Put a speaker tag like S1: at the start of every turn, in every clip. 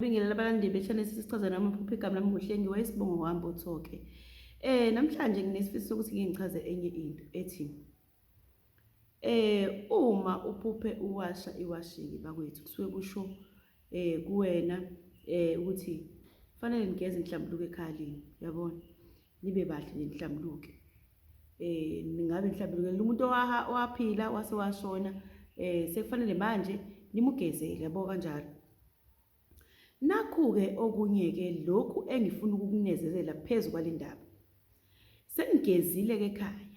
S1: Bingelela abalandeli be-channel sisichaza namaphupho igama lami nguHlengi wayesibongo wambotho-ke. Namhlanje nginesifiso sokuthi ngike ngichaze enye into ethi uma uphuphe uwasha iwashingi bakwethu kusuke kusho kuwena ukuthi kufanele nigeze nihlambuluke ekhaya lenu, uyabona? Nibe bahle nje nihlambuluke. Ningabe nihlambulukele umuntu owaphila wase washona sekufanele manje nimugezele yabo kanjalo. Nakhu-ke okunye-ke lokhu engifuna ukukunezezela phezu kwale ndaba. Senigezile-ke ekhaya.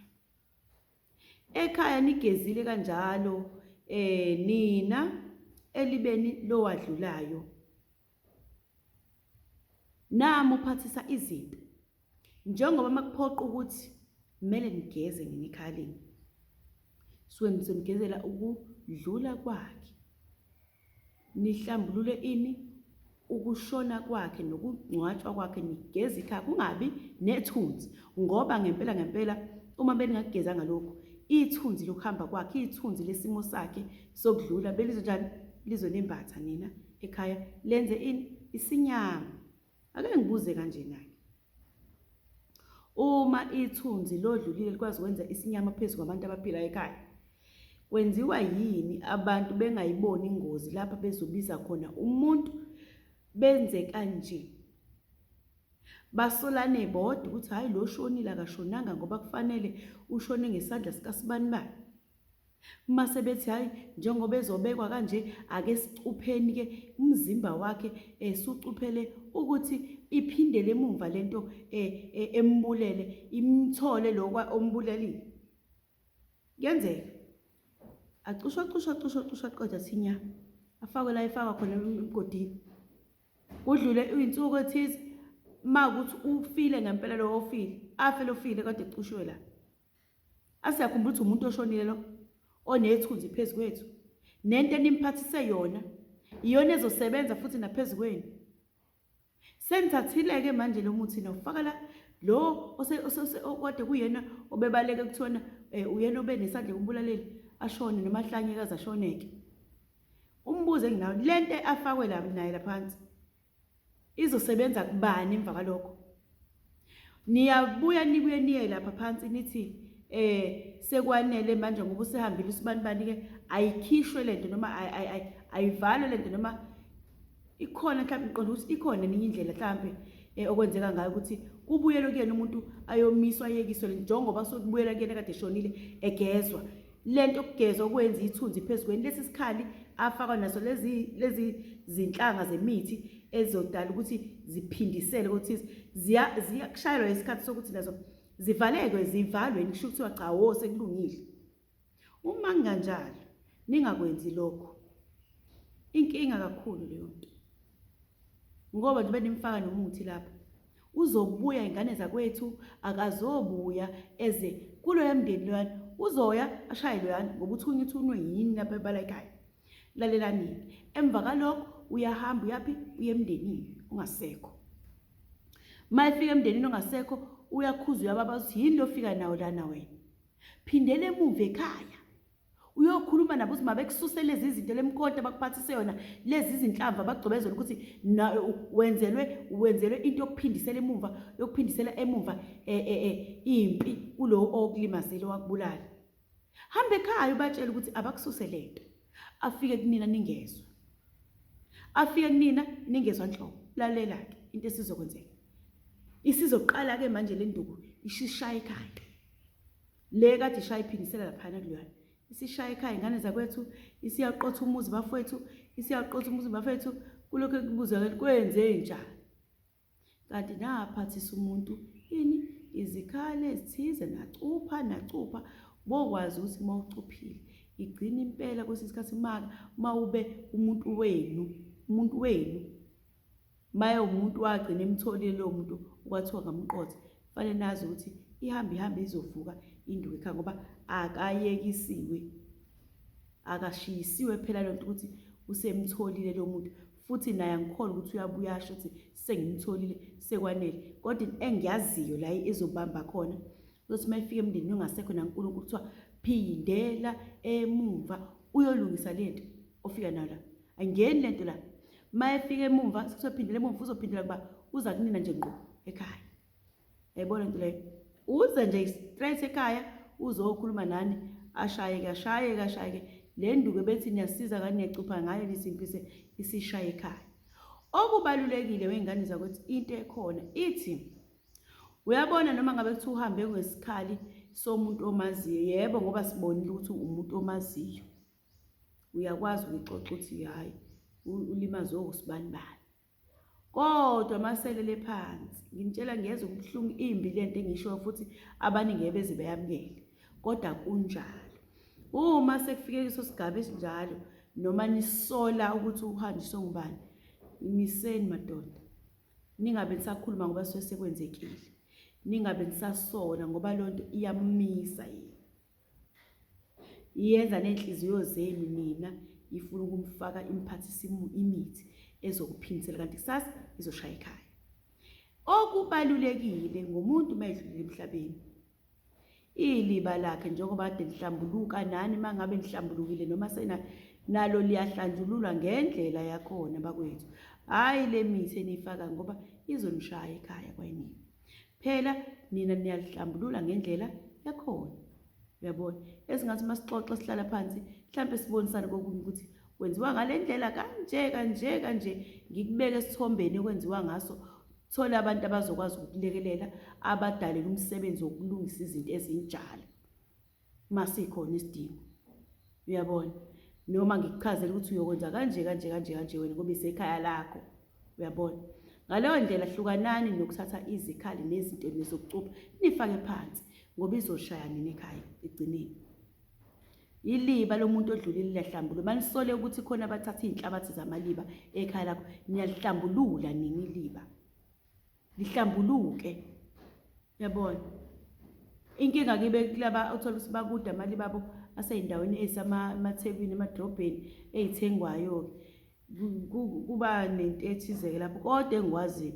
S1: Ekhaya nigezile kanjalo nina elibeni lowadlulayo. Namuphathisa izinto. Njengoba makuphoqa ukuthi kumele nigeze nina ekhaya lenu. Suke nisenigezela ukudlula kwakhe. Nihlambulule ini? Ukushona kwakhe nokungcwatshwa kwakhe nigeze ikhaya kungabi nethunzi ngoba ngempela ngempela uma beningakugezanga lokhu ithunzi lokuhamba kwakhe ithunzi lesimo sakhe sokudlula belizonjani lizonembatha nina ekhaya lenze ini isinyama ake ngibuze kanjena-ke Uma ithunzi lodlulile likwazi ukwenza isinyama phezu kwabantu abaphila ekhaya, kwenziwa yini abantu bengayiboni ingozi lapha bezobiza khona umuntu benze kanje? Basolane bodwa ukuthi hhayi lo shonile akashonanga ngoba kufanele ushone ngesandla sikasibanibani. Mase bethi hayi njengoba ezobekwa kanje ake sicupheni ke umzimba wakhe esucuphele ukuthi iphindele emumva lento embulele imthole lo ombulelile. Kuyenzeka. Acushwa cushwa cushwa cushwa qeda thinya. Afakwe la efakwa khona emgodini. Kudlule iy'nsuku ethize uma ukuthi ufile ngempela lo ofile, afe lo ofile kade ecushiwe la. Asiyakhumbula ukuthi umuntu oshonile lo onethunzi phezu kwethu. Nento enimphathise yona iyona ezosebenza futhi naphezu kwenu. Senithathile-ke manje lo muthi nawufaka la lo okade kuyena obebaleke kuthiwana um uyena obenesandla ekubulaleni ashone noma ahlanye kaze ashoneke. Umbuzo enginawo le nto afakwe la naye laphansi izosebenza kubani emva kwalokho niyabuya nibuye niye lapha phansi nithi sekwanele manje ngoba usehambile usibanibani ke ayikhishwe lento noma ayivalwe lento noma ikhona mhlawumbe ngiqonda ukuthi ikhona eminye indlela mhlawumbe okwenzeka ngayo ukuthi kubuyelwe kuyena umuntu ayomiswa ayekiswe njengoba sokubuyela kuyena kade eshonile egezwa lento okugezwa okwenza ithunzi phezu kweni lesi sikhali afakwa naso lezi lezi zinhlanga zemithi ezodala ukuthi ziphindisele ukuthi ziyakushayelwa isikhathi sokuthi nazo zivalekwe zivalwe nisho kuthiwa cha wo sekulungile uma kunganjalo ningakwenzi lokho inkinga kakhulu leyo nto ngoba nje benimfaka nomuthi lapha uzobuya ingane zakwethu akazobuya eze kuloya mndeni loyana uzoya ashaye loyana ngoba uthunywa uthunwe yini lapha ebala ekhaya lalelani emva kalokho uyahamba uyaphi uye emndenini ungasekho uma efika emndenini ongasekho uyakhuza uyababaza ukuthi yini lofika nawo lana wena phindela emuva ekhaya uyokhuluma nabo ukuthi mabekususe lezi zinto lemkhonto abakuphathise yona lezi zinhlamvu abagcobezela ukuthi wenzelwe wenzelwe into yokuphindisela emumva yokuphindisela emumva eh, eh, eh, impi kulowo okulimazile wakubulala hamba ekhaya ubatshele ukuthi abakususe lento afike kunina ningezwa afike kunina ningezwa nhlobo lalela ke into esizokwenzeka isizoqala ke manje le nduku ishishaya ekhaya Le kade ishaya iphindisela laphana kuleyana. Isishaya ekhaya ingane zakwethu, isiyaqotha umuzi bafowethu, isiyaqotha umuzi bafethu, kulokhu kubuzwa kwenze njani. Kanti naphathisa umuntu ini izikhali ezithize nacupha nacupha bokwazi ukuthi uma ucuphile igcina impela kwesinye isikhathi mawube umuntu wenu umuntu wenu Maye umuntu wagcina emtholile lowo muntu okwathiwa ngamqotha fanele nazi ukuthi ihambe ihambe izovuka induku ekhaya ngoba akayekisiwe akashiyisiwe phela lento ukuthi usemtholile lo muntu futhi naye angikholwa ukuthi uyabuya asho ukuthi sengimtholile sekwanele kodwa engiyaziyo la izobamba khona uzothi uma efika emndenini ongasekho naNkulunkulu kuthiwa phindela emumva uyolungisa lento ofika nayo la ayingeni lento la. Uma efika emumva sekuzophindela emumva uzophindela kuba uza kunina nje ngqo ekhaya. Yayibona into leyo. Uze nje straight ekhaya uzokhuluma nani ashayeke ashayeke ashayeke le nduku bethi niyasiza kani niyacupha ngayo nisimpise isishaye ekhaya. Okubalulekile wey'ngane zakwethu into ekhona ithi uyabona noma ngabe kuthiwa uhambe ngesikhali somuntu omaziyo yebo ngoba sibonile ukuthi umuntu omaziyo uyakwazi ukuyixoxa ukuthi hhayi ulimazwe usibani bani kodwa maselele phansi nginitshela ngiyezwa ubuhlungu imbi lento engishoyo futhi abaningi ngeke beze beyamukele kodwa kunjalo uma sekufike kuleso sigaba esinjalo noma nisola ukuthi uhanjiswe ngubani imiseni madoda ningabe nisakhuluma ngoba suke sekwenzekile ningabe nisasola ngoba loo nto iyamisa yena Iyenza ney'nhliziyo zenu nina ifuna ukumfaka imphathise imithi ezokuphindisela kanti kusasa izoshaya ekhaya. Okubalulekile ngomuntu uma edlulile emhlabeni iliba lakhe njengoba kade lihlambuluka nani uma ngabe nihlambulukile noma sena nalo liyahlanjululwa ngendlela yakhona bakwethu. Hhayi le mithi eniyifaka ngoba izonishaya ekhaya kwayinina. Phela nina niyalihlambulula ngendlela yakhona. Uyabona? Esingathi uma sixoxa sihlala phansi mhlampe sibonisane kokunye ukuthi kwenziwa ngale ndlela kanje kanje kanje ngikubeke esithombeni okwenziwa ngaso thole abantu abazokwazi ukukulekelela abadalela umsebenzi wokulungisa izinto ezinjalo. uma sikhona isidingo uyabona noma ngikuchazele ukuthi uyokwenza kanje kanje kanje kanje wena ngoba isekhaya lakho uyabona ngaleyo ndlela hlukanani nokuthatha izikhali nezinto nezokucupha nifake phansi ngoba izoshaya nina ekhaya egcineni iliba lomuntu odlulile liyahlambulula manisole ukuthi khona abathatha iy'nhlabathi zamaliba ekhaya lakho niyalihlambulula nini iliba lihlambuluke yabona inkinga kibe kulaba othola ukuthi bakude amali babo aseyindaweni eyisamathekwini emadrobheni eyithengwayo-ke kuba nento ethize-ke lapho kodwa engikwaziyo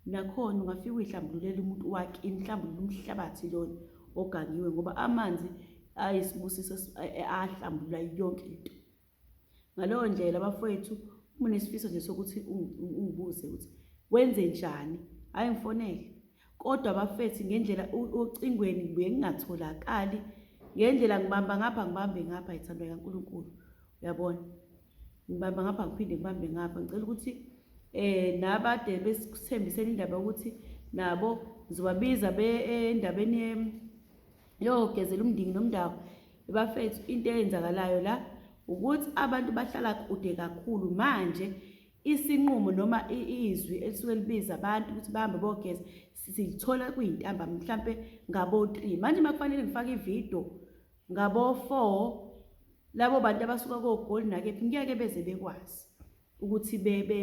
S1: nakhona ungafika uyihlambululela umuntu wakini hlambulula umhlabathi lona ogangiwe ngoba amanzi ayisibusiso ahlambulula yonke into Ngaleyo ndlela bafowethu, uma unesifiso nje sokuthi ungibuze ukuthi wenze njani, hhayi ngifonele. Kodwa bafethu ngendlela ocingweni ngibuye ngingatholakali ngendlela ngibamba ngapha ngibambe ngapha ithandwa kaNkulunkulu. Uyabona? Ngibamba ngapha ngiphinde ngibambe ngapha. Ngicela ukuthi eh nabade besithembisene indaba yokuthi nabo ngizobabiza be endabeni yogezela umndingi nomndawo Bafethu into eyenzakalayo la ukuthi abantu bahlala kude kakhulu manje isinqumo noma izwi elisuke libiza abantu ukuthi bahambe bogeza silithola kuyintambama mhlampe ngabo-3 manje uma kufanele ngifake ividiyo ngabo-4 labo bantu abasuka kogoli nakephi ngeke beze bekwazi ukuthi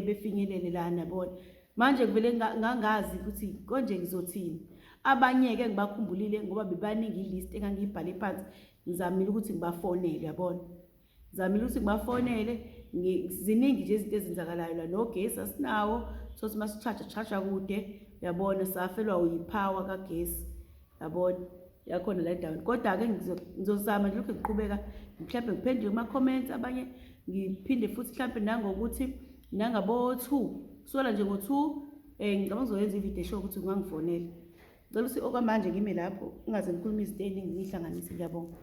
S1: befinyelele lana bona manje kuvele ngangazi ukuthi konje ngizothini abanye-ke ngibakhumbulile ngoba bebaningi ilist engangiyibhale phansi ngizamile ukuthi ngibafonele yabona ngizamile ukuthi ngibafonele ziningi nje izinto ezenzakalayo la nogesi asinawo sothi uma sishaja shaja kude uyabona safelwa uyiphawa kagesi yabona yakhona la endaweni kodwa-ke ngizozama nje lokhu ngiqhubeka mhlawumbe ngiphendule kuma-comments abanye ngiphinde futhi mhlawumbe nangokuthi nangabo-two kusukela nje ngo-two um ngicabanga ngizoyenza ividiyo eshoyo ukuthi ungangifonela ngicela ukuthi okwamanje ngime lapho ungaze ngikhulume izinto ey'ningi ngiyihlanganise ngiyabonga.